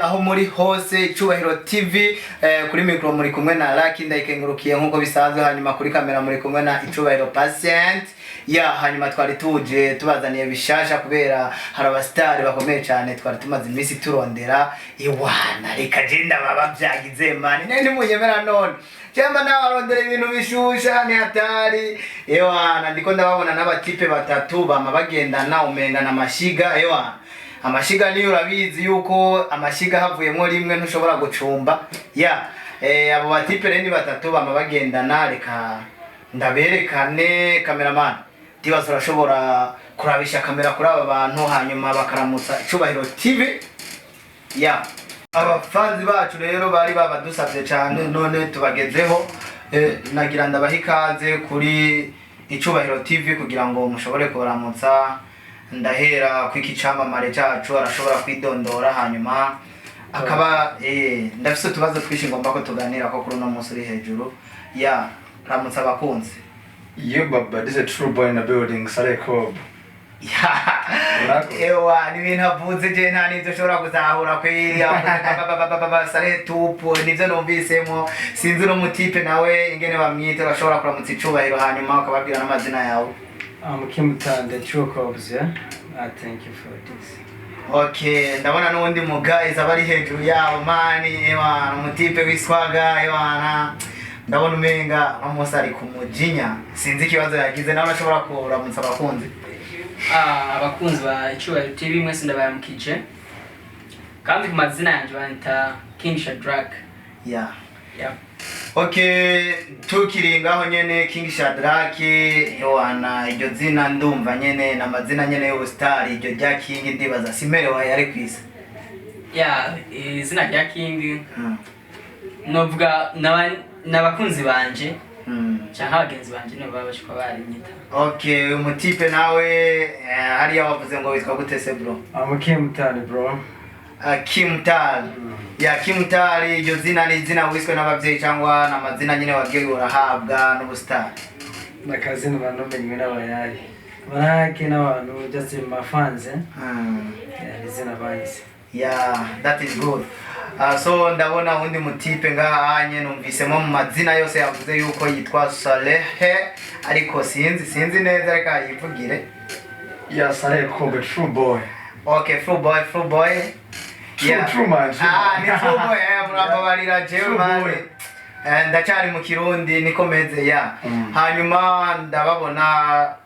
Aho muri hose, Icubahiro TV. Kuri mikro muri kumwe na Lucky Ndayikengurukiye nkuko bisanzwe, hanyuma kuri kamera muri kumwe na Icubahiro Patient. Ya, hanyuma twari tuje tubazaniye bishasha kubera hari abasitari bakomeye cyane twari tumaze iminsi turondera. Iwana, reka je ndababa byagize man, nene nimunyemera none cyangwa nabarondera ibintu bishusha ni hatari. Ewana, ndiko ndababona n'abatipe batatu bama bagendana, umenga na mashiga. Ewana, amashiga niyo, urabizi yuko amashiga havuyemo rimwe ntushobora gucumba. Ya, abo batipe rero ni batatu bama bagendana. Reka ndaberekane. Cameraman, ndibaza urashobora kurabisha kamera kuri aba bantu, hanyuma bakaramutsa Icubahiro TV. Ya, abafanzi bacu rero bari babadusabye cyane, none tubagezeho. Nagira ndabaha ikaze kuri Icubahiro TV kugira ngo mushobore kubaramutsa. Ndahera kw'iki camamare cacu, arashobora kwidondora, hanyuma akaba ndafise utubazo twinshi ngomba ko tuganira ko kuri uno munsi uri hejuru. Ya, ramutsa abakunzi. Yo baba, this is a true boy in the building, Saleh Cob. Urakoze. Ewa, ni ibintu avuze je nta n'ivyo ushobora gutahura kweri. Avuze Saleh tupu, nivyo numvisemo. Sinzi uno mutipe nawe ingene bamwita. Urashobora kuramutsa Icubahiro, hanyuma ukababwira n'amazina yawe. I'm Kim Tan, the True Cobs, yeah? Thank you for this. Okay, ndabona n'uwundi mu guys aba ari hejuru yabo man. Ewana, umutipe w'iswaga. Ewana, ndabona umenga uno munsi ari ku mujinya, sinzi ikibazo yagize. Nawe urashobora kuramutsa abakunzi. Ah, abakunzi ba Icubahiro TV mwese ndabaramukije, kandi ku mazina yanjye banyita King Shadrack. Yeah. Okay, tukiri ngaho nyene, King Shadrack. Yohana, iryo zina ndumva nyene n'amazina nyene y'ubusitari. Iryo rya King ndibaza simere wawe yari kwisa. Yeah, izina rya King novuga n'abakunzi banje canke abagenzi banje nibo baba bashika barinyita. Okay, uyu mutipe nawe, hariya wavuze ngo witwa gute se, bro? I'm Kim Tan, bro. Kim Tal. Ya, Kim Tal, iryo zina ni izina wiswe n'abavyeyi cyangwa n'amazina nyene wagiye urahabwa n'ubusitari? Nakazina banomenywe n'abayayi. Barake n'abantu just my fans, eh? Yeah, izina banyise. Yeah, that is good. So ndabona undi mutipe ngaha anye, numvisemo mu mazina yose yavuze yuko yitwa Salehe, ariko sinzi neza, reka yivugire. Yeah, Saleh Kobe, true boy. Okay, true boy, true boy. True, true man, true Ah, man. ni true boy, murababarira jewe True man. boy. Ndacyari mu Kirundi, niko meze ya. Hanyuma ndababona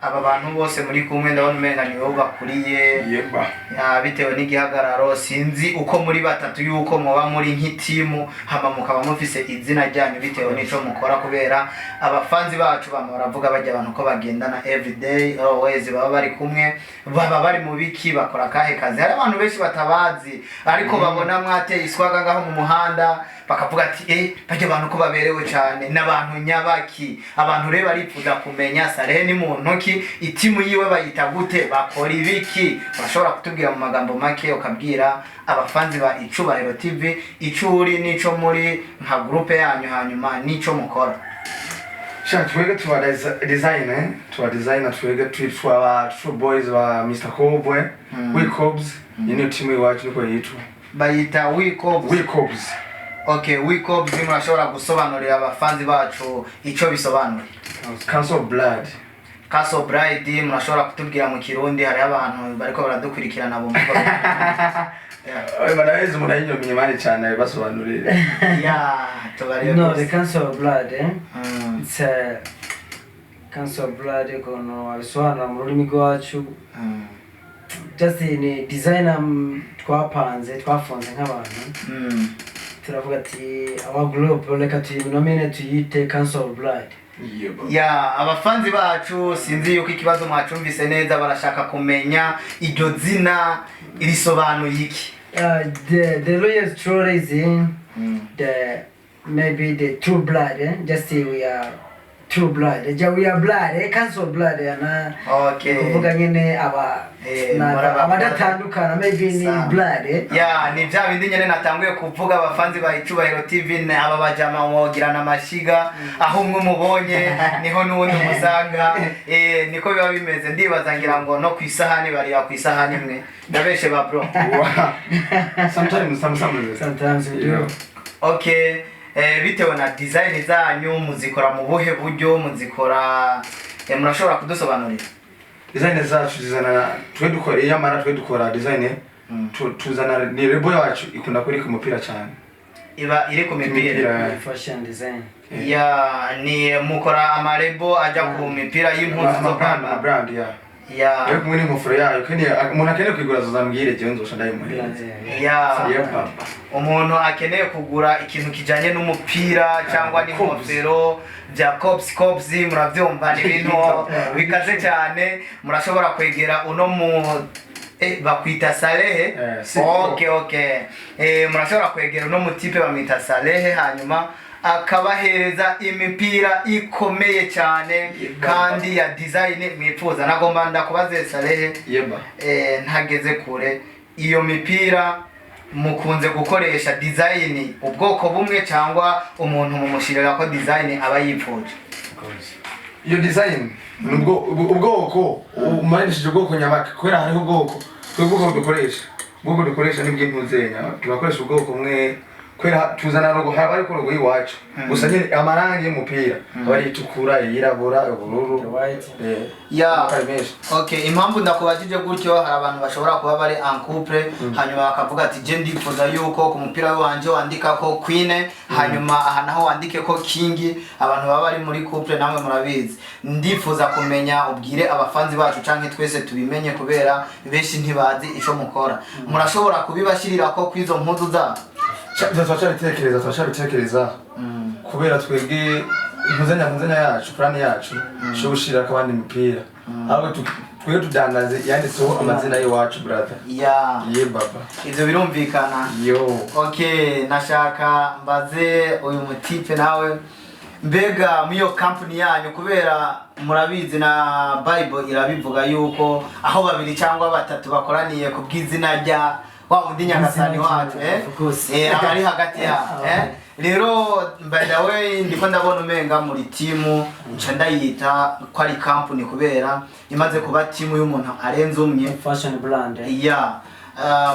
aba bantu bose muri kumwe, ndabona umenga ni wowe bakuriye. Yeba. Ya, bitewe n'igihagararo, sinzi uko muri batatu yuko muba muri nk'itimu, hama mukaba mufise izina ryanyu bitewe n'ico mukora, kubera abafanzi bacu bama baravuga bajya abantu ko bagendana everyday, always baba bari kumwe, baba bari mu biki, bakora kahe kazi? Hari abantu benshi batabazi, ariko babona mwateye iswaga ngaho mu muhanda, bakavuga ati: "Eh, bajya abantu ko baberewe cyane, n'abantu nyabaki?" Abantu rero barifuza kumenya Salehe ni muntu ki, itimu yiwe bayita gute, bakora ibiki? Urashobora kutubwira mu magambo make, ukabwira abafanzi ba Icubahiro TV ico uri n'ico muri nka groupe yanyu, hanyuma n'ico mukora. Sha, twege tuba designer, tuba designer twege, twitwa ba True Boys ba Mr. Cowboy. We Cobs, iyi niyo timu iwacu, niko yitwa. Bayita We Cobs? We Cobs. Okay, We Cobs, murashobora gusobanurira abafanzi bacu ico bisobanura? Council of Blood. Castle Bride, murashobora kutubwira mu Kirundi? Hariho abantu bariko baradukurikirana bumva. Yeah. Oye, barabizi, umuntu ayinyomye mani cyane basobanurire. Yeah, tubarebe No, rwose. the Council of Blood, eh? It's a Council of Blood, ukuntu wabisobanura mu rurimi rwacu. Just ni designer twapanze, twafunze nk'abantu. Turavuga ati our group reka tuyinomine, tuyite Council of Blood. Yebo. Ya, abafanzi bacu sinzi yuko ikibazo mwacumvise neza, barashaka kumenya iryo zina risobanuye iki. The real story is in the maybe the true blood, eh? Just we are True Blood, ja, we are blood, Council of Blood na kuvuga nyene aba Muri aba abadatandukana, maybe ni Sawa. blood. Ya, ni bya bindi nyene natanguye kuvuga. Abafanzi ba Icubahiro TV, aba bajama mwogirana amashiga, aho umwe umubonye niho n'uwundi umusanga. Niko biba bimeze. Ndibaza ngira ngo no ku isahani barira ku isahani imwe. Ndabeshe ba bro? Wow. Sometimes, some Sometimes we do. Yeah. Okay, bitewe na design zanyu, muzikora mu buhe buryo? Muzikora, murashobora kudusobanurira? Design zacu zizana, twe dukora iyamara, twe dukora design, tuzana ni label yacu ikunda kuri ku mupira cyane. Iba iri ku mipira? Imipira. Fashion design. Ya, ni mukora amalabel aja ku mipira y'impuzu zo Ama brand, kwambara? Brand ya. Ari kumwe n'ingofero yayo, kandi umuntu akeneye kuyigura azambwire, jewe nzosha ndayimuhereza. Yeah, papa. Umuntu akeneye kugura ikintu kijanye n'umupira cyangwa n'ingofero bya cops, cops, murabyumva, ni ibintu bikaze cyane. Murashobora kwegera uno mu bakwita Salehe? CEO. Okay, murashobora kwegera uno mutipe bamwita Salehe, hanyuma akabahereza imipira ikomeye cyane kandi ya design mwifuza. Nagomba ndakubaze, Salehe. Yeba. Ntageze kure, iyo mipira mukunze gukoresha design ubwoko bumwe, cyangwa umuntu mumushirira ko design aba yipfuje? Iyo design ni ubwoko umanishije, ubwoko nyabaka, kubera hariho ubwoko. Twe ubwoko dukoresha ni bw'intuzenya. Turakoresha ubwoko bumwe kubera tuzana logo, haba ariko logo y'iwacu gusa nyine. Amarangi y'umupira aba ari itukura, iyirabura, ubururu. The white. Ya. Ari menshi. Okay, impamvu ndakubajije gutyo, hari abantu bashobora kuba bari en couple, hanyuma bakavuga ati: "Je ndifuza yuko ku mupira wanje wandika ko Queen, hanyuma aha naho wandike ko King." Abantu baba bari muri couple namwe murabizi. Ndifuza kumenya, ubwire abafanzi bacu canke twese tubimenye, kubera benshi ntibazi ico mukora. Murashobora kubibashirira ko kwizo mpuzu zabo? Turacabitekereza kubera twebwe impuzanya yacu, plan yacu cyo gushirako abandi imipira, ahubwo twebwe tudandaze yanditseho amazina y'iwacu, brother. Ye baba. Ivyo birumvikana. Yo. Okay, nashaka mbaze uyu mutipe nawe, mbega muri iyo company yanyu, kubera murabizi na Bible irabivuga yuko aho babiri cyangwa batatu bakoraniye ku bw'izina rya wa wundi Nyagasani wacu, Of course. aba ari hagati yabo. Rero by the way, ndiko ndabona umenga muri timu, nca ndayita ko ari company kubera imaze kuba timu y'umuntu arenze umwe. Fashion brand. Ya,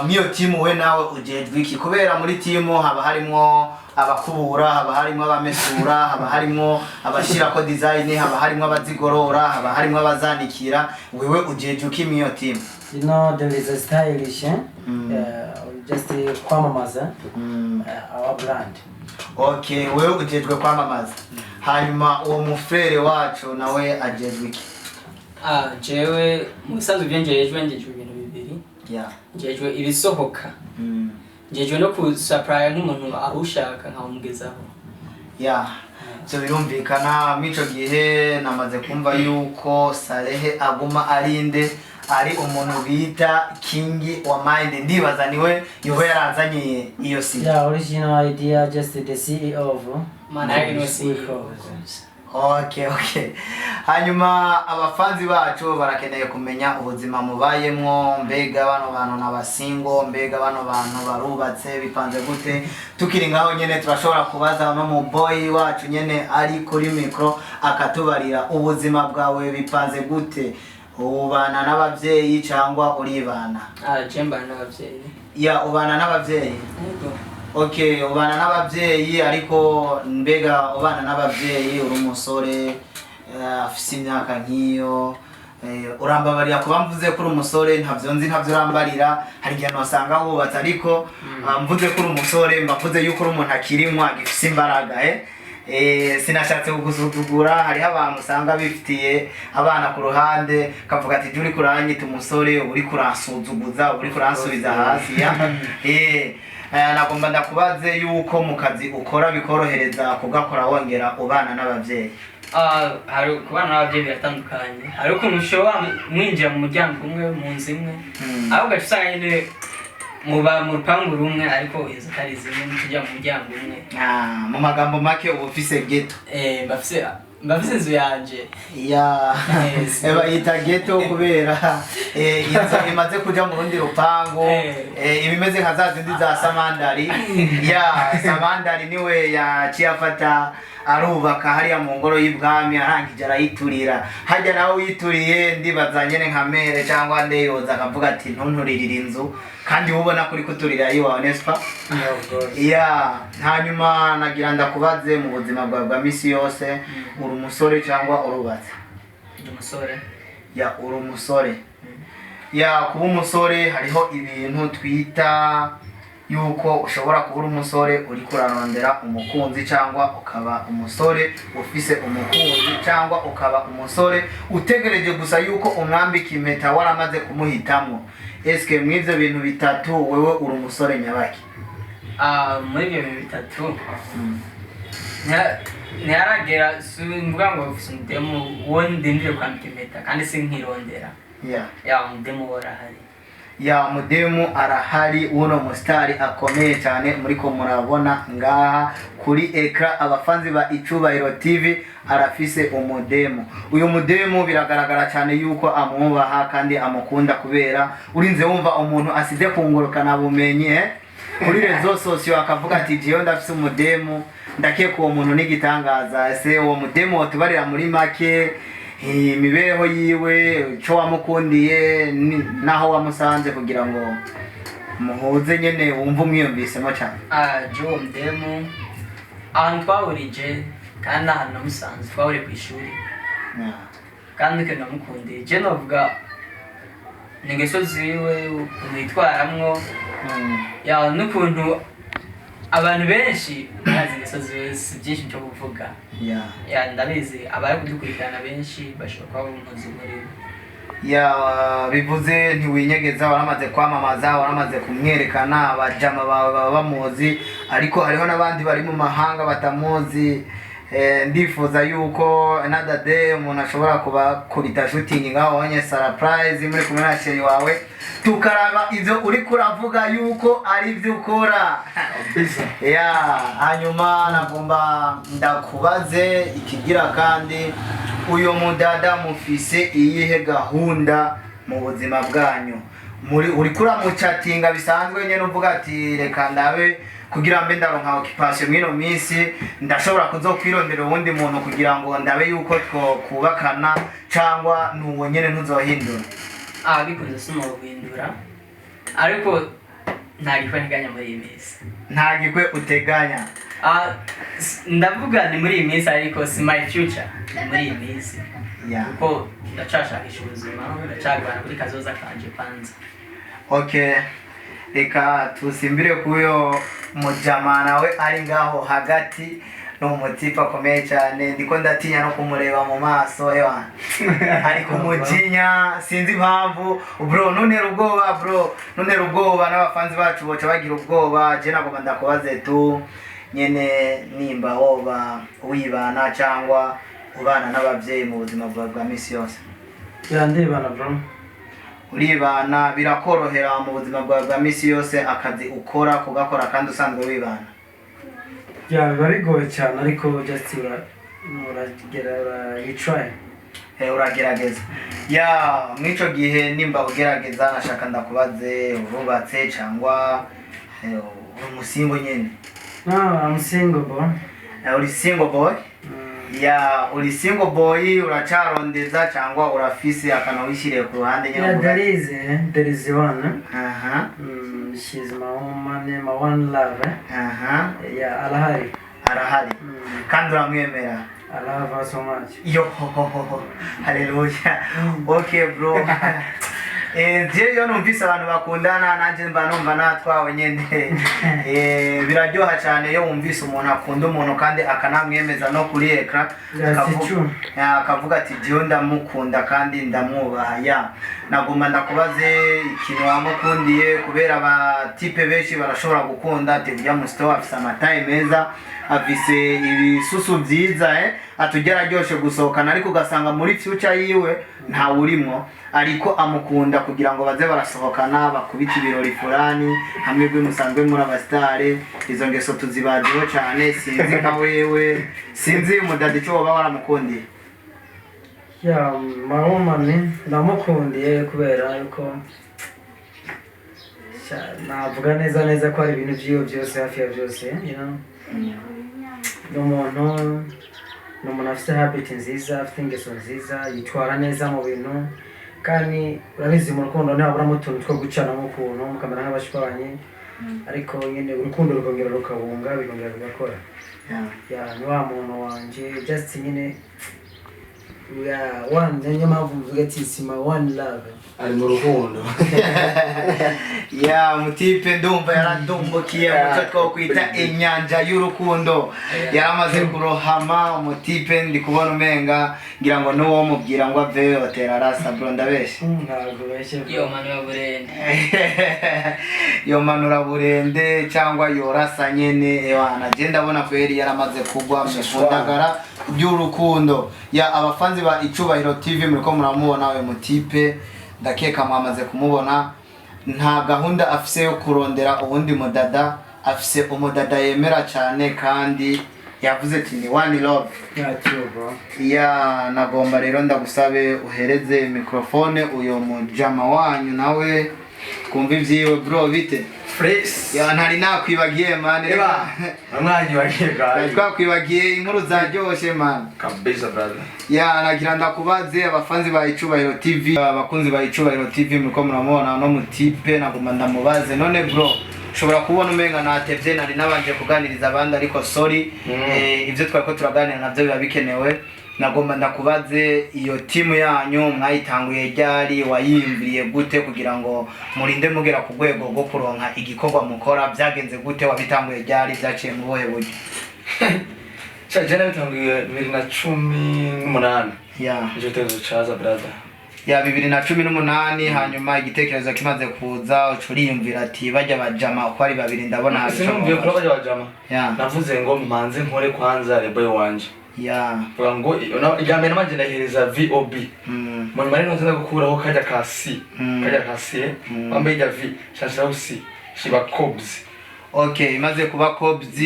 miyo timu we nawe ujejwe iki? Kubera muri timu haba harimwo abakubura, haba harimwo abamesura, haba harimwo abashirako design, haba harimwo abazigorora, haba harimwo abazanikira. Wewe ujejwe iki miyo timu? You know there is a stylish, eh? Just kwamamaza our brand. Okay, wewe ujejwe kwamamaza, hanyuma uwo mufrere wacu nawe ajejwe iki? Ah, jewe mu bisanzwe ibyo njejwe ibintu bibiri. Njejwe ibisohoka, njejwe no kusupply nk'umuntu awushaka nkawumugezaho. Ya, ivyo birumvikana. Mw'ico gihe namaze kumva yuko Salehe aguma arinde ari umuntu bita King wa Mind. Ndibaza niwe yoba yarazanye iyo si Yeah, original idea, just the CEO of Man, I know CEO. Records. Okay, hanyuma abafanzi bacu barakeneye kumenya ubuzima mubayemwo. Mbega bano bantu n'abasingle? Mbega bano bantu barubatse? Bipanze gute? Tukiri ngaho nyene, turashobora kubaza no mu boy wacu nyene ari kuri micro akatubarira ubuzima bwawe bipanze gute. Ubana n'abavyeyi cyangwa uribana? Ah, je mbana n'abavyeyi. Ya, ubana n'abavyeyi? Yego. Okay, ubana n'abavyeyi, ariko mbega ubana n'abavyeyi uri umusore, afise imyaka nk'iyo, urambabarira kuba mvuze ko uri umusore, ntavyo nzi, ntavyo urambarira. Hari igihe nosanga wubatse, ariko mvuze ko uri umusore mba mvuze yuko uri umuntu akirimwa, agifise imbaraga. Sinashatse kugusuzugura. Hariho abantu usanga bifitiye abana ku ruhande, kavuga ati: "Jya uriko uranyita umusore, uba uriko uransuzuguza, uba uriko uransubiza hasi." Ya, nagomba ndakubaze yuko mu kazi ukora bikorohereza kugakora wongera ubana n'abavyeyi? Ah, hari kubana n'abavyeyi biratandukanye. Hari ukuntu ushobora mwinjira mu muryango umwe, mu nzu imwe, ahubwo ugaca usanga nyine muba mu rupangu rumwe, ariko inzu atari zimwe, mutujya mu muryango umwe. Ah, mu magambo make uba ufise ghetto? Bafise Mba mfise inzu yanje. Ya. Yes. Bayita ghetto kubera inzu imaze kuja mu rundi rupangu. Ibimeze nka za zindi za Samandari. Ya, Samandari niwe yaciye afata arubaka hariya mu ngoro y'ibwami, arangije arayiturira. Hajya nawe uyituriye, ndibaza nyene nka mere cyangwa ndeyoza akavuga ati: "Ntunturirire inzu", kandi wowe ubona kuri kuturira iwawe, n'est-ce pas? Yeah, of course. Ya, hanyuma nagira ndakubaze, mu buzima bwawe bwa misi yose, uri umusore cyangwa urubatse? Ndi umusore. Ya, uri umusore. Ya, kuba umusore hariho ibintu twita yuko ushobora kuba uri umusore uri kurarondera umukunzi, cyangwa ukaba umusore ufise umukunzi, cyangwa ukaba umusore utegereje gusa yuko umwambika impeta waramaze kumuhitamwo. Eske mw'ivyo bintu bitatu wewe uri umusore nyabaki? Ah, muri ibyo bintu bitatu ntiharagera. Simvuga ngo mfise umudemu uwo ndindiriye kwambika impeta, kandi sinkirondera. Ya, umudemu wo arahari. Ya, mudemu arahari. Uno musitari akomeye cyane muriko murabona ngaha kuri écran, abafanzi ba Icubahiro TV, arafise umudemu. Uyu mudemu biragaragara cyane yuko amwubaha kandi amukunda, kubera urinze wumva umuntu asize kungurukana bumenyi kuri réseaux sociaux akavuga ati: "Jewe ndafise umudemu", ndakeka uwo muntu n'igitangaza. Ese uwo mudemu wotubarira muri make imibereho yiwe, ico wamukundiye naho wamusanze, kugira ngo muhuze nyene wumve umwiyumvisemo cyane? Ah, je uwo mudemu ahantu twahurije kandi n'ahantu namusanze, twahuriye ku ishuri. Kandi ikintu namukundiye, je novuga ni ingeso ziwe, ukuntu yitwaramwo. Ya, n'ukuntu abantu benshi barazi ingeso ziwe, si byinshi byo kuvuga. Ya, ndabizi abari kudukurikirana benshi bashobora kuba bamuzi muri bo. Ya, bivuze ntiwinyegeza, waramaze kwamamaza, waramaze kumwerekana, abajama bawe baba bamuzi, ariko hariho n'abandi bari mu mahanga batamuzi. Ndifuza yuko another day umuntu ashobora kubakubita shooting ngaho wonye surprise muri kumwe na chéri wawe, tukaraba ivyo uri kuravuga yuko ari byo ukora. Kabisa. Ya, hanyuma nagomba ndakubaze ikigira kandi: uyu mudada mufise iyihe gahunda mu buzima bwanyu? Muri uri kuramucatinga bisanzwe nyene, uvuga ati: "Reka ndabe kugira mbe ndaronka occupation mwino minsi, ndashobora kuzokwirondera uwundi muntu kugira ngo ndabe yuko twokubakana", cangwa nuwo nyene ntuzohindura? Ah, bikunze sinoguhindura, ariko nta gikwe nteganya muri iyi minsi. Nta gikwe uteganya? Ah, ndavuga ni muri iyi minsi, ariko si my future, ni muri iyi minsi. Kuko ndacashakisha ubuzima, ndacagwana kuri kazoza kanje kwanza. Okay, reka tusimbire kuyo mujama nawe ari ngaho hagati. Ni umutipe akomeye cyane, ndiko ndatinya no kumureba mu maso. Ewa, ari kumujinya, sinzi impamvu. Bro, ntuntera ubwoba, bro, ntuntera ubwoba, n'abafanzi bacu boca bagira ubwoba. Je nagomba ndakubaze tu nyene nimba woba wibana cyangwa ubana n'abavyeyi mu buzima bwawe bwa misi yose. Yeah, ndibana, bro. Uribana, birakorohera mu buzima bwawe bwa misi yose akazi ukora kugakora kandi usanzwe wibana? Yeah, biba bigoye cyane, ariko just uragera, you try. Uragerageza. Ya, mw'ico gihe nimba ugerageza, nashaka ndakubaze: urubatse cyangwa uri umusingle nyene? No, I'm single, bro. Uri single boy? Ya, uri single boy, uracarondeza cyangwa urafise akantu wishyiriye ku ruhande nyene? Yeah, uvuga there is one, eh? She's my woman, my one love, eh? Yeah, arahari. Arahari. Kandi uramwemera? I love her so much. Yo, haleluya. Okay bro. Je iyo numvise abantu bakundana nanjye mba numva natwawe nyene. Biraryoha cyane iyo wumvise umuntu akunda umuntu kandi akanamwemeza no kuri écran. That's true. Akavuga ati: "Jewe ndamukunda kandi ndamwubaha." Ya, nagomba ndakubaze ikintu wamukundiye, kubera abatipe benshi barashobora gukunda ati: "Ujya musito afise amataye meza." Afise ibisusu vyiza, atujya araryoshe gusohokana, ariko ugasanga muri future yiwe ntawurimwo, ariko amukunda kugira ngo baze barasohokana, bakubite ibirori fulani hamwe gwe musanzwe muri abasitare. Izo ngeso tuzibaziho cyane. Sinzi nka wewe, sinzi umudada icyo woba waramukundiye. Yeah, my woman ndamukundiye kubera yuko navuga neza neza ko hari ibintu vyiwe byose, hafi ya byose. Ni umuntu afite habit nziza, afite ingeso nziza, yitwara neza mu bintu. Kandi urabizi, mu rukundo ntihaburamo utuntu two gucanamo ukuntu mukamera nk'abashwanye, ariko nyine urukundo rukongera rukabunga, bikongera bigakora. Yeah, ni wa muntu wanje, just nyine we are one. Niyo mpamvu mvuga ati it's my one love. Ari mu rukundo. Ya mutipe ndumva yaradumbukiye muco twokwita inyanja y'urukundo, yaramaze kurohama. Umutipe ndi kubona umenga ngira ngo n'uwo mubwira ngo aveyo otera arasa. Bro, ndabeshe? Ntabwo beshe. Yo manura burende. Yomanura burende cyangwa yorasa nyene. Ewana, je ndabona kweri yaramaze kugwa mu ifundagara ry'urukundo. Ya, abafanzi ba Icubahiro TV, muriko muramubona uyu mutipe, ndakeka mwamaze kumubona. Nta gahunda afise yo kurondera uwundi mudada, afise umudada yemera cyane, kandi yavuze ati ni one love. Yeah, true, bro. Ya, nagomba rero ndagusabe uhereze mikrofone uyo mujama wanyu, nawe twumve ivyiwe. Bro, bite? Fresh. Ya, ntari nakwibagiye, man. Eba, umwanya wagiye Twari bwawe. twakwibagiye, inkuru zaryoshe, man. Kabisa, brother. Ya, nagira ndakubaze, abafanzi ba Icubahiro TV, abakunzi ba Icubahiro TV, muriko muramubona no mutipe, nagomba ndamubaze. None bro, ushobora kubona umenga natevye, nari nabanje kuganiriza abandi, ariko sorry. Ivyo twariko turaganira navyo biba bikenewe. Nagomba ndakubaze, iyo timu yanyu mwayitanguye ryari? Wayiyumviriye gute kugira ngo murinde mugera ku rwego rwo kuronka igikorwa mukora? Byagenze gute? Wabitanguye ryari? Byaciye mu buhe buryo? Sha, je nabitanguye 2018. Nicyo gitekerezo caza, brother. Ya, 2018. Hanyuma igitekerezo kimaze kuza, uca uriyumvira ati bajya bajama uko ari babiri ndabona hari ico Sinumviye kuri bofasha. bajya bajama. Navuze ngo mpanze nkore kwanza label wanje. Vuga ngo irya mbere nabanje ndayihereza VOB. Mu nyuma rero nza gukuraho kajya ka C. Kajya ka C. Wambaye irya V, shashiraho C. Shiba Cobs. Okay, imaze kuba Cobs,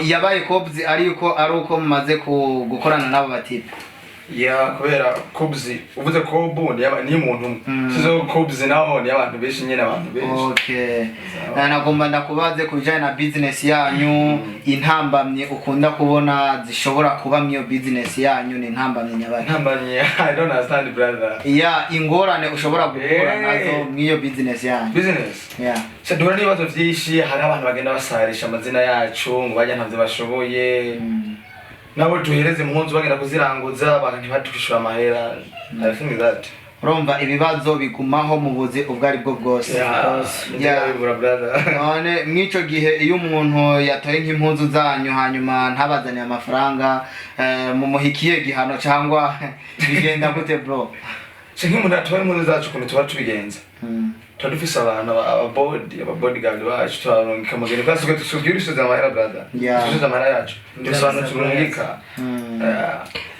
yabaye Cobs ariko ari uko mumaze gukorana n'abo batipe? Ya, kubera Cobs, uvuze Cob ni umuntu umwe. Sizo Cobs naho ni abantu benshi nyene, abantu benshi. Okay. Na nagomba ndakubaze ku bijanye na business yanyu, intambamye ukunda kubona zishobora kuba mwiyo business yanyu ni intambamye nyabaki? Ntambanye, I don't understand, brother. Ya, ingorane ushobora guhura nazo mwiyo business yanyu. Business. Ya. Sha, duhura n'ibibazo vyinshi. Hari abantu bagenda basarisha amazina yacu ngo bajya ntavyo bashoboye. Nabo tuhereze impunzu bagenda kuziranguza, abantu ntibatwishyura amahera. I think that. Urumva ibibazo bigumaho mu buzi ubwo ari bwo bwose. Yeah, bibura, brother. None mw'ico gihe iyo umuntu yatoye nk'impuzu zanyu hanyuma ntabazaniye amafaranga, mumuha ikihe gihano cyangwa bigenda gute, bro? Sha, nk'umuntu atwara impunzu zacu, ukuntu tuba tubigenza, tuba dufise abantu aba bodyguard bacu, tubarungika mugeni kwa suko tusubwira amahera, brother. Tusubiza amahera yacu, dufise abantu turungika.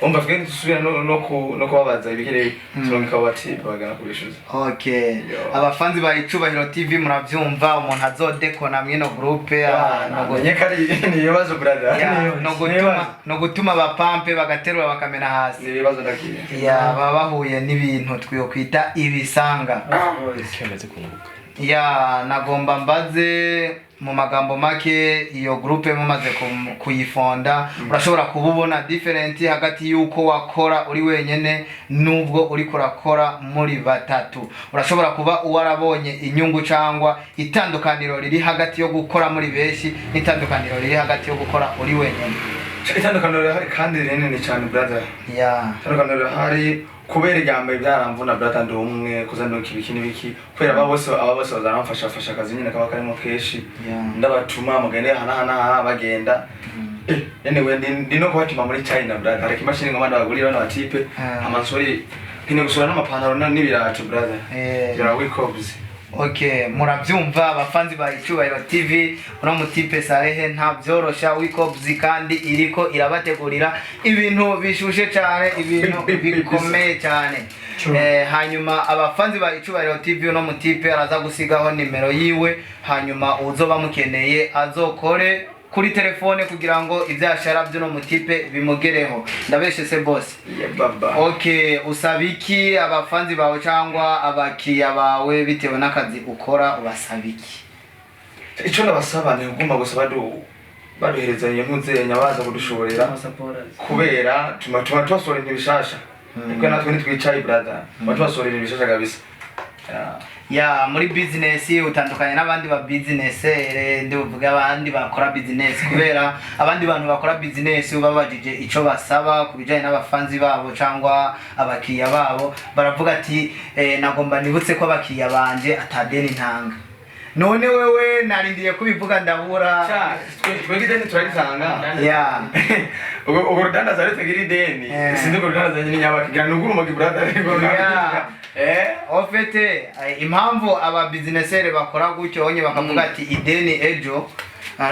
Umva, twe ntitusubira no kubabaza ibikiri, turungika abo batipe bagana kubishuza. Okay. Yo. Abafanzi ba Icubahiro TV, muravyumva, umuntu azodekona mwino groupe, Menye ko ari ni ibibazo, brother. Ya, Ni no gutuma no gutuma abapampe bagaterura bakamena hasi. Ni ibibazo ndakiye. Ya, baba bahuye n'ibintu twiyokwita ibisanga. Cyamaze kunguka. Ya, nagomba mbaze mu magambo make, iyo groupe mumaze kuyifonda, urashobora kuba ubona different hagati y'uko wakora uri wenyene n'ubwo uriko urakora muri batatu? Urashobora kuba warabonye inyungu cyangwa itandukaniro riri hagati yo gukora muri benshi n'itandukaniro riri hagati yo gukora uri wenyene? Itandukaniro rirahari kandi rinini cyane, brother. Itandukaniro rirahari kubera irya mbere byaramvuna, brother, ndi umwe kuza ndoka ibiki n'ibiki, kubera aba bose bazaramfasha fasha akazi nyine kaba karimo kenshi. Ndabatuma mugende aha n'aha n'aha, bagenda. Anyway, ndi no kubatuma muri China, brother. Hariko imashini ngoma ndabagurira bano batipe. Amansori nkene gusura n'amapantaro n'ibirato, brother. Ya, we Cobs. Okay, murabyumva abafanzi ba Icubahiro TV, uno mutipe Sarehe nta byorosha Wikobs, kandi iriko irabategurira ibintu bishushe cyane, ibintu bikomeye cyane. Hanyuma abafanzi ba Icubahiro TV, uno mutipe araza gusigaho nimero yiwe, hanyuma uzoba mukeneye azokore kuri telefone kugira ngo ivyashara by'uno mutipe bimugereho. Ndabeshe se, boss? Yeah, baba. Okay, usaba iki abafanzi bawe cyangwa abakiriya bawe bitewe n'akazi ukora? Ubasaba iki? Icyo nabasaba ni ugomba gusa baduhereza iyo ntuzenya baza kudushoborera, kubera tuma tubasohora ibintu bishasha, kuko natwe ntitwicaye, brother, tuma tubasohora ibintu bishasha kabisa. Yeah. Ya, muri business utandukanye n'abandi ba business, ndibuvuge abandi bakora business, kubera abandi bantu bakora business ubabajije ico basaba ku bijanye n'abafanzi babo cyangwa abakiriya babo, baravuga ati nagomba nibutse ko abakiriya banje atadeni ntanga. None wewe narindiye kubivuga ndabura. Sha, twebwe ideni turaritanga. Ubwo rudandaza rero tugira ideni. Sinzi urwo rudandaza nyine nyabakigira ni ugurumogi, brother. Au fait, impamvu aba businessere bakora gutyo onye bakavuga ati ideni ejo,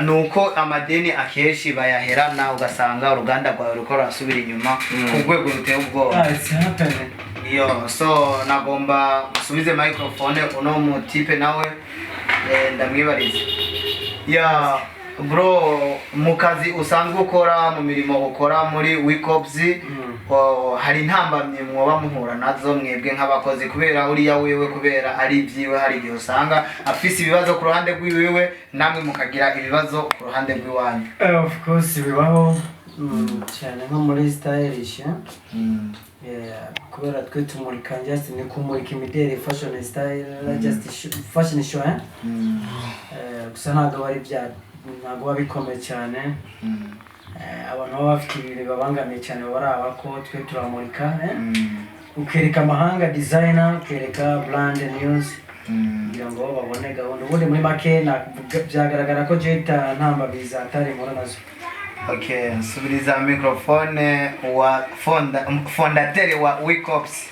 nuko amadeni akenshi bayaherana, ugasanga uruganda rwawe ruko rurasubira inyuma ku rwego ruteye ubwoba. Ah, it's happening. Iyo so nagomba nsubize microphone uno mutipe nawe, ndamwibarize. Ya bro, mu kazi usanzwe ukora, mu mirimo ukora muri Wikops, hari intambamyi mwoba muhura nazo mwebwe nk'abakozi? Kubera uriya wewe, kubera ari ibyiwe, hari igihe usanga afise ibibazo ku ruhande rw'iwiwe, namwe mukagira ibibazo ku ruhande rw'iwanyu. Of course bibaho, cyane nko muri stylish, eh? Yeah, kubera twe tumurika, just ni kumurika imideli, fashion style, just fashion show, eh? Gusa ntabwo aba ari bya, ntabwo biba bikomeye cyane. Abantu baba bafite ibintu bibabangamiye cyane baba ari abako twe turamurika, eh? Ukereka amahanga designer, ukereka brand news kugira ngo babone gahunda. Ubundi muri make byagaragara ko jeta nta mbabizi atari impura nazo. Okay, nsubiriza microphone wa fondateur wa Wikops.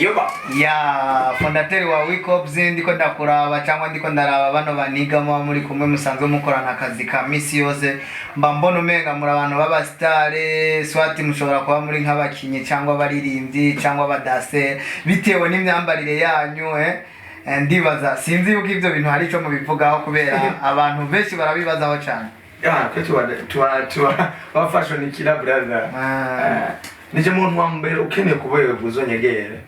Yoba. Ya, fondateur wa Wikops, ndiko ndakuraba cyangwa ndiko ndaraba bano banigamo muri kumwe musanzwe mukorana akazi ka misi yose, mba mbona umenga muri abantu b'abasitare, swati mushobora kuba muri nk'abakinyi cyangwa abaririmbyi cyangwa abadase bitewe n'imyambarire yanyu, eh? Ndibaza, sinzi yuko ibyo bintu hari icyo mubivugaho, kubera abantu benshi barabibazaho cyane. Ya, twe tuba ba fashion killer, brother. Nije muntu wa mbere ukeneye kuberwa uzonyegere.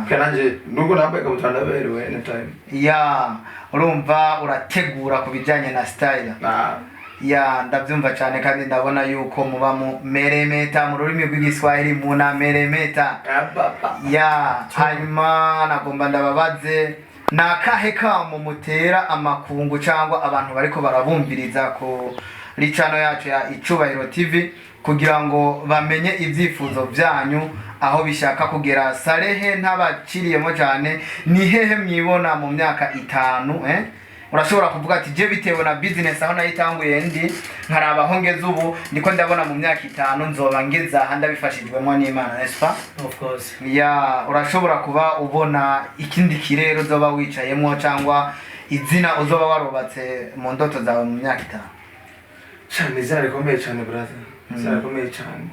Kandi nanje nubwo nambaye ikabutura ndaberewe anytime. Ya, urumva urategura ku bijyanye na style. Na. Ya, ndabyumva cyane, kandi ndabona yuko muba mu meremeta, mu rurimi rw'Igiswahili muna meremeta. Ababa. Ya, hanyuma nagomba ndababaze, ni akahe kamo mutera amakungu cyangwa abantu bariko barabumviriza kuri channel yacu ya Icubahiro TV kugira ngo bamenye ibyifuzo byanyu aho bishaka kugera? Sarehe, ntabaciriyemo cyane, ni hehe mwibona mu myaka 5, eh? Urashobora kuvuga ati je bitewe na business aho nayitanguye ndi nkaraba aho ngeze ubu, ndiko ndabona mu myaka 5 nzoba ngeze aha ndabifashijwemo n'Imana, n'est-ce pas? Of course. Ya, urashobora kuba ubona ikindi kirere uzoba wicayemo cyangwa izina uzoba warubatse mu ndoto zawe mu myaka 5. Cyane, izina rikomeye cyane, brother, izina rikomeye cyane.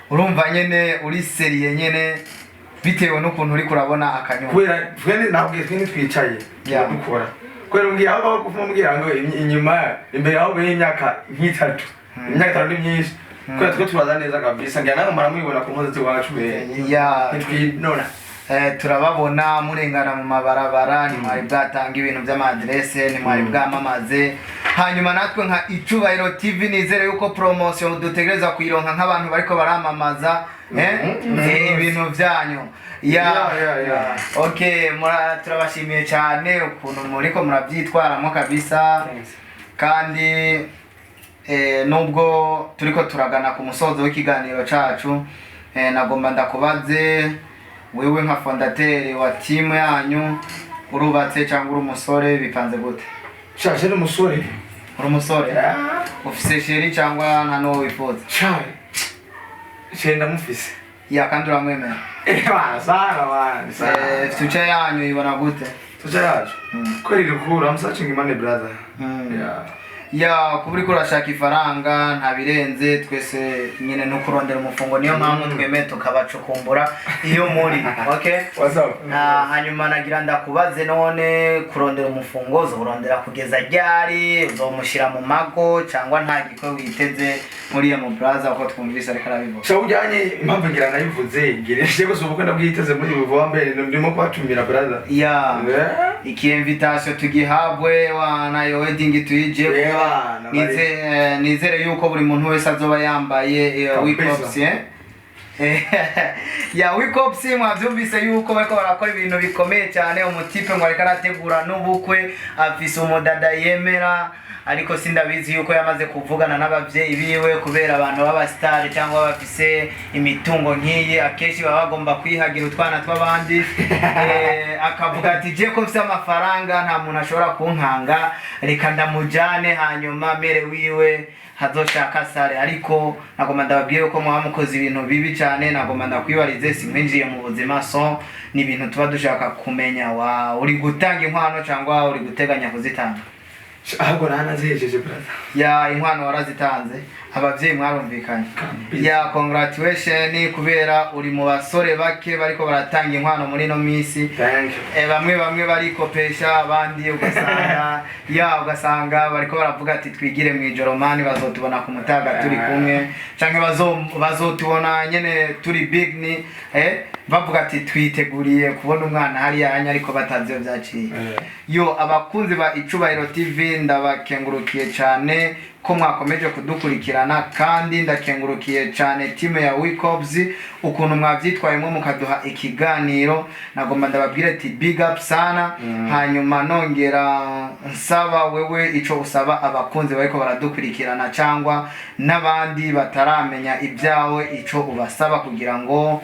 Urumva nyene uri sérieux nyene bitewe n'ukuntu uri kurabona akanyuma. Kubera twe ntabwo twe ntitwicaye, dukora, kubera umbwira aho aho kuva umbwira ngo inyuma imbere aho y'imyaka nk'itatu, imyaka 5 ni myinshi, kubera twe turaza neza kabisa. Ngira namwe muramwibona ku mpuzu z'iwacu be. Ntitwinona. Turababona murengana mu mabarabara, ntimwari bwatanga ibintu by'amadirese, ntimwari bwamamaze. Hanyuma natwe nka Icubahiro TV nizere yuko promotion dutegereza kuyironka nk'abantu bariko baramamaza, ibintu byanyu. Ya. Yeah. Okay, turabashimiye cyane ukuntu muriko murabyitwaramo kabisa. Thanks. Kandi nubwo turiko turagana ku musozo w'ikiganiro cacu, nagomba ndakubaze wewe nka fondateur wa timu yanyu, urubatse cyangwa uri umusore, bipanze gute? Shaje ni umusore. Uri umusore, ufise chérie cyangwa nta n'uwo wifuza? Shaje chérie ndamufise. Ya, kandi uramwemera? Eh bana, sana bana, sana. Future yanyu ibona gute? Future yacu kweli rukuru, I'm searching money, brother. Yeah. Ya, kuba uriko urashaka ifaranga nta birenze, twese nyine no kurondera umufungo, niyo mpamvu twemeye tukabacukumbura iyo muri okay. What's up? Na hanyuma nagira ndakubaze, none kurondera umufungo uzorondera kugeza ryari? Uzomushyira mu mago cyangwa nta gikwe witeze muri iyo mu braza uko twumvise ariko arabivuga? Sha, ujyanye impamvu ngira nayivuze, ngira nje gusa ubukwe ndabwiteze muri ubu vuba, mbere ndimo kubatumira, brother. Ya. Yeah. Iki invitation tugihabwe wana, iyo wedding tuyije. Yeah, Nizere yuko buri muntu wese azoba yambaye Kabisa. Wikops, eh? Ya, Wikops, mwavyumvise yuko bariko barakora ibintu bikomeye cyane. Umutipe ngo ariko arategura n'ubukwe, afise umudada yemera, ariko sindabizi yuko yamaze kuvugana n'abavyeyi biwe, kubera abantu b'abasitari cyangwa bafise imitungo nk'iyi akenshi baba bagomba kwihagira utwana tw'abandi. Akavuga ati je ko mfise amafaranga nta muntu ashobora kunkanga, reka ndamujane, hanyuma mere wiwe hazoshaka sare. Ariko nagomba ndababwiye ko mwaba mukoze ibintu bibi cyane. Nagomba ndakwibarize, simwinjiye mu buzima, so ni ibintu tuba dushaka kumenya. Wa uri gutanga inkwano cyangwa uri guteganya kuzitanga? Ahubwo nanazihejeje, brother. Ya, inkwano warazitanze, abavyeyi mwarumvikanye? Kabisa. Ya, congratulation, kubera uri mu basore bake bariko baratanga inkwano muri ino minsi. Thank you. Bamwe bamwe barikopesha, abandi ugasanga, ya, ugasanga bariko baravuga ati twigire mu ijoro mani, bazotubona ku mutaga turi kumwe, canke bazotubona nyene turi big ni bavuga ati twiteguriye kubona umwana hariya hanya, ariko batazi iyo vyaciye. Yo, abakunzi ba Icubahiro TV, ndabakengurukiye cyane ko mwakomeje kudukurikirana, kandi ndakengurukiye cyane team ya Wicobs ukuntu mwavyitwayemo mukaduha ikiganiro. Nagomba ndababwira ati big up sana. Hanyuma nongera nsaba wewe ico usaba abakunzi bariko baradukurikirana cyangwa n'abandi bataramenya ibyawe, ico ubasaba kugira ngo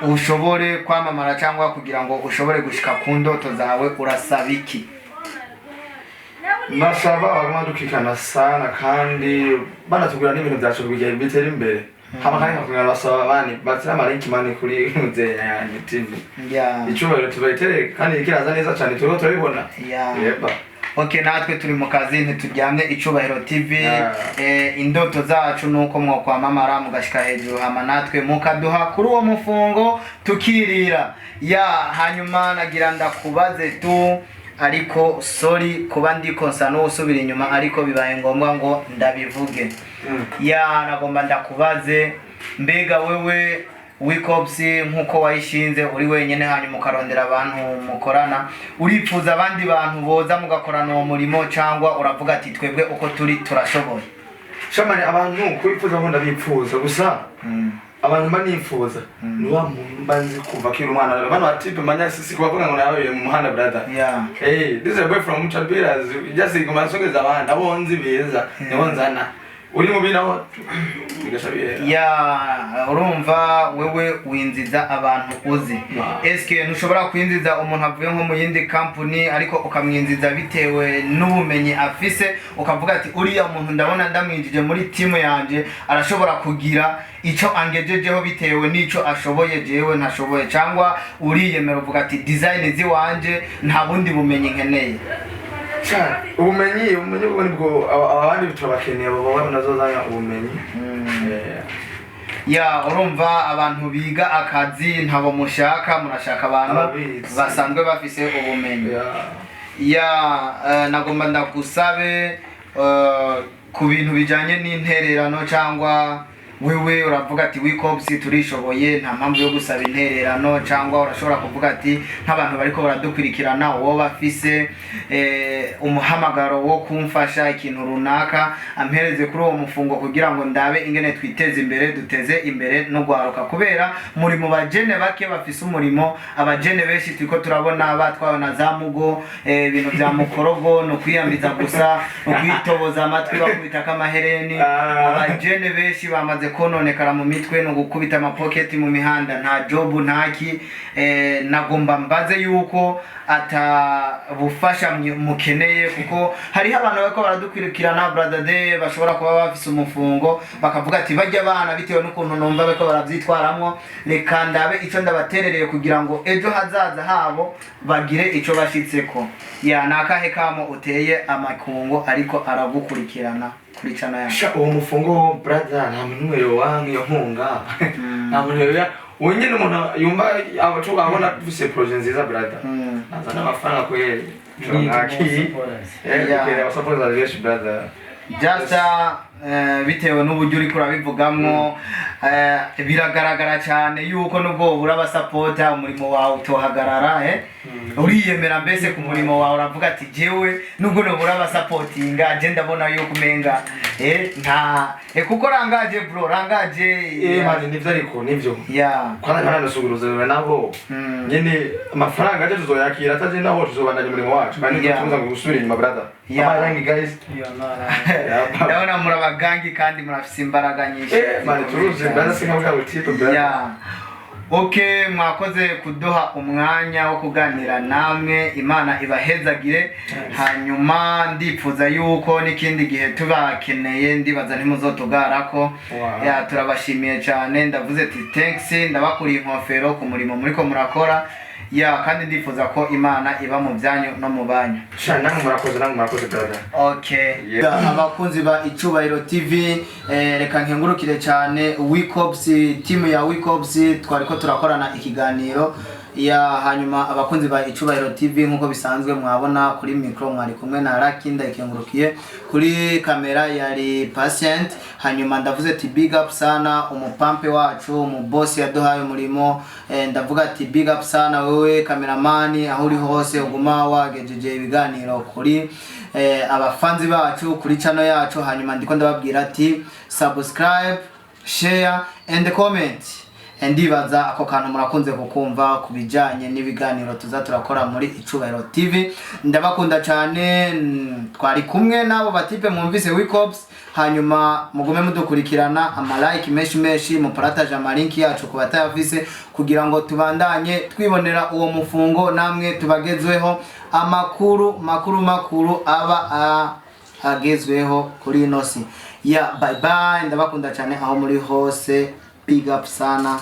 ushobore kwamamara cyangwa kugira ngo ushobore gushika ku ndoto zawe, urasaba iki? Nasaba baguma dukikana sana kandi banatugura n'ibintu byacu kugira bitera imbere. Hama kandi nkakongera basaba bani batira amalinki mani kuri muzeya yanjye TV. Icubahiro tubayitere kandi kiraza neza cyane, turiko turabibona. Yeba. Ok, natwe turi mu kazi, ntituryamye. Icubahiro TV, indoto zacu nuko mwokwamamara mugashika hejuru, hama natwe mukaduha kuri uwo mufungo tukirira. Ya, hanyuma nagira ndakubaze tu, ariko sorry kuba ndiko nsa n'uwusubira inyuma, ariko bibaye ngombwa ngo ndabivuge. Ya, nagomba ndakubaze, mbega wewe Wikops nkuko wayishinze uri wenyene hanyuma ukarondera abantu mukorana, uripfuza abandi bantu boza mugakorana uwo murimo, cyangwa uravuga ati twebwe uko turi turashoboye? Shamani, abantu kubipfuza ngo ndabipfuza gusa, abantu mba nifuza ni wa muntu mba nzi kuva kiri umwana, bano batipe manya sisi kubavuga ngo nawe mu muhanda, brother. Hey, this is a boy from Muchabiras. Just ngoma nsogeza abandi abo nzi beza nibo nzana, uri mubi naho bigasha bihera. Ya, urumva wewe winziza abantu uzi. Eske ntushobora kwinjiza umuntu avuye nko mu yindi kampuni, ariko ukamwinjiza bitewe n'ubumenyi afise, ukavuga ati uriya muntu ndabona ndamwinjije muri timu yanje arashobora kugira ico angejejeho bitewe n'ico ashoboye jewe ntashoboye, cyangwa uriyemera uvuga ati design ziwanje nta bundi bumenyi nkeneye? Cyane ubumenyi bwo nibwo abandi turabakeneye, abo baba nazozanya ubumenyi. Ya, urumva abantu biga akazi ntabo mushaka, murashaka abantu Ababizi. basanzwe bafise ubumenyi. Yeah. Ya, nagomba ndagusabe ku bintu bijanye n'intererano, cyangwa wewe uravuga ati Wikops turishoboye, nta mpamvu yo gusaba intererano, cyangwa urashobora kuvuga ati nk'abantu bariko baradukurikirana, uwo bafise umuhamagaro wo kumfasha ikintu runaka ampereze kuri uwo mufungo kugira ngo ndabe ingene twiteze imbere, duteze imbere no gwaruka, kubera muri mu bajene bake bafise umurimo. Abajene benshi turiko turabona batwawe na za mugo, ibintu vya mukorogo, no kwiyambiza gusa, no kwitoboza amatwi bakubitako amahereni. Ah. Abajene benshi bamaze Kononekara mu mitwe no gukubita amapoketi mu mihanda, nta job, ntaki. Nagomba mbaze yuko atabufasha mukeneye, kuko hariho abantu bariko baradukurikirana, brother de, bashobora kuba bafise umufungo, bakavuga ati: "Bajya abana, bitewe n'ukuntu numva bariko baravyitwaramwo, reka ndabe ico ndabaterereye kugira ngo ejo hazaza habo bagire ico bashitseko." Ya, ni akahe kamo uteye amakungu ariko aragukurikirana kuri channel yawe? Sha, uwo mufungo, brother, nta muntu n'umwe yowanka iyo nkunga, nta muntu yoya. Uwo nyine umuntu yumva abacu abona dufise projet nziza, brother, azana amafaranga kweli. Need more Naki supporters. Yeah, abasupporters benshi, brother. Just bitewe n'uburyo uriko urabivugamwo, biragaragara cyane yuko nubwo wobura abasapota, umurimo wawe utohagarara. Uriyemera mbese ku murimo wawe, uravuga ati: "Jewe nubwo nobura abasapotinga, je ndabona yuko umenga nta kuko rangaje, bro, rangaje." Eh man, nivyo, ariko nivyo. Kwanza ntanasuguruza nabo. Nyene amafaranga aje tuzoyakira, ataje naho tuzobandanya umurimo wacu kandi tuza ngo gusubira inyuma, brother. Amarangi, guys. You are not lying. Yeah. Ndabona muri abagangi kandi murafise imbaraga nyinshi. Eh man, turuzi, brother, sinka bwa butipe, brother. Yeah. Okay, mwakoze kuduha umwanya wo kuganira namwe, Imana ibahezagire. Hanyuma ndipfuza yuko n'ikindi gihe tubakeneye, ndibaza ntimuzotugarako. Ya, turabashimiye cyane. Ndavuze ati thanks, ndabakuriye inkofero ku murimo muriko murakora. Ya, kandi ndifuza ko Imana iba mu byanyu no mu banyu. Sha, namwe murakoze, namwe murakoze, brother. Okay. Abakunzi ba Icubahiro TV, reka nkengurukire cyane Wicops, team ya Wicops twariko turakorana ikiganiro. Ya, hanyuma abakunzi ba Icubahiro TV, nkuko bisanzwe mwabona kuri micro mwari kumwe na Lucky Ndayikengurukiye, kuri kamera yari Patient. Hanyuma ndavuze ati big up sana umupampe wacu, umubosi yaduhaye umurimo. Ndavuga ati big up sana wewe kameramani, aho uri hose uguma wagejeje ibiganiro kuri abafanzi bacu kuri channel yacu. Hanyuma ndiko ndababwira ati subscribe, share and comment. Ndibaza ako kantu murakunze kukumva ku bijyanye n'ibiganiro tuza turakora muri Icubahiro TV. Ndabakunda cyane. Twari kumwe n'abo batipe mwumvise, Wicops. Hanyuma mugume mudukurikirana, amalike menshi menshi, muparataje amalinki yacu ku batayafise, kugira ngo tubandanye twibonera uwo mufungo, namwe tubagezweho amakuru makuru makuru aba agezweho kuri ino si. Ya, bye bye, ndabakunda cyane aho muri hose. Big up sana.